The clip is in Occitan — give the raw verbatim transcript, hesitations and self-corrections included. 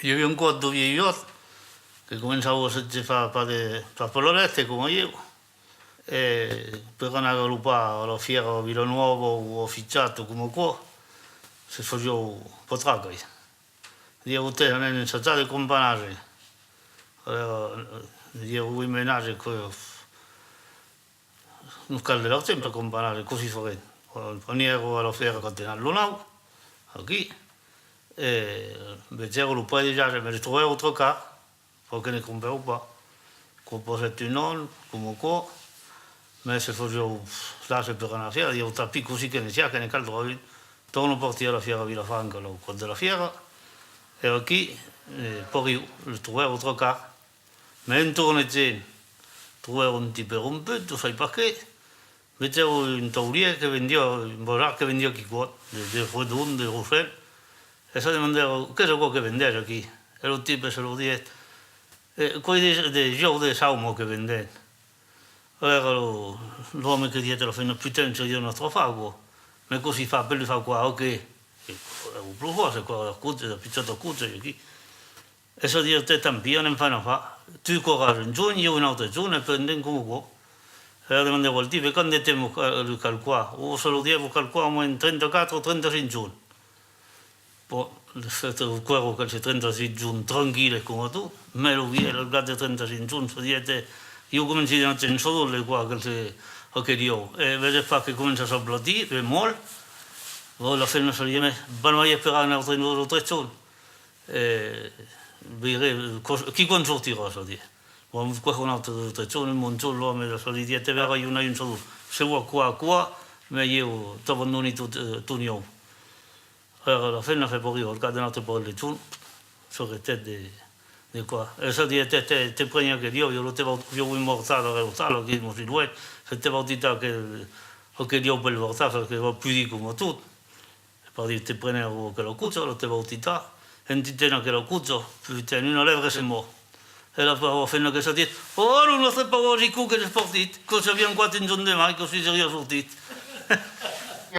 I aviá un còp dos vielhs òts que començavan a se far pas de, pas per la lèsta, coma ieu, e per anar galopar a la fièra a Vilanòva o a Fichat o coma aquò, se fasián patracas. Dieu: «Tè, anem ensajar de campanatge.» Alèra, dieu: «Oui, menatge, que nos cal de l'argent per campanatge, cossí farem?» Anèron a la fièra Cantenat lo Nau, aquí, e vegèron lo paisatge, mès lo trobèron tròp car, per que ne crompèron pas. Aquò passèt un an, coma aquò, mès se fasián làser per anar a fièra, dieu: «Tant pis, cossí que ne siá, que ne caldrà un.» Tornan partir a la fièra Vilafranca, lo còp de la fièra, e aquí, eh, pariu, lo trobèron tròp car. Mès en tornejant, trobèron un tipe romput, o sai pas qué, vegèron un taulièr que vendiá, un bazar que vendiá quicòm, de, de fredon, de rossèl, e se demandèron: «Qu'es aquò que vendètz aquí?» E lo tipe se lor diguèt: «Eh, quò's de, de jòus de sauma que vendèm.» Alèra lo, l'òme que diguèt a la femna: «Putain, seriá nòstre afar, aquò. Mès cossí far per li far croire que, que èra pro fòrt, aquò, la cocha, la pichòta cocha, aquí.» E se diguèt: «Tant pis, anem far un afar. Tu quòrras un jorn, ieu un autre jorn, e prendèm coma aquò.» E demandèron al tipe: «Quant de temps vos cal, vos cal croire?» O se lor diguèt: «Vos cal croire au moins trenta-quatre o trenta-cinc jorns.» Bon, de fèt, quò's aquelses trenta-cinc jorns tranquilles coma tot, mès lo vielh, al cap de trenta-cinc jorns, se diguèt: «Ieu comenci d'anar gents sadol de croire aquelses, aquel iòu. E veses pas que comença a s'aplatir, ben mòl.» Bon, la femna se diguèt: «Mès val mai esperar un autre dos o tres jorns. E veirem quicòm sortirà», se diguèt. Bon, quò's un autre dos o tres jorns, un bon jorn, l'òme se li diguèt: «Te verai, ieu n'ai un sadol. Se vòs croire, croire, mès ieu t'abandoni tot, eh, ton iòu.» Alèra la femna, fèt pariu, al cap d'un autre parelh de jorns, s'arrestèt de, de croire. E se diguèt: «Te, te, te preni aquel iòu, ieu lo te vau, ieu vau mortar darrèr l'ostal, aquí, mos i luèt, se te vau titar aquel, aquel iòu pel bartàs, que va pudir coma tot.» E pardí, te preni aquela cocha, lo te vau titar, en titent aquela cocha, putain, una lèbre se mòr. E la paura femna que se diguèt: «Oh, lo nòstre paure Jicot que s'es partit, que s'aviam croat un jorn de mai, cossí seriá sortit.»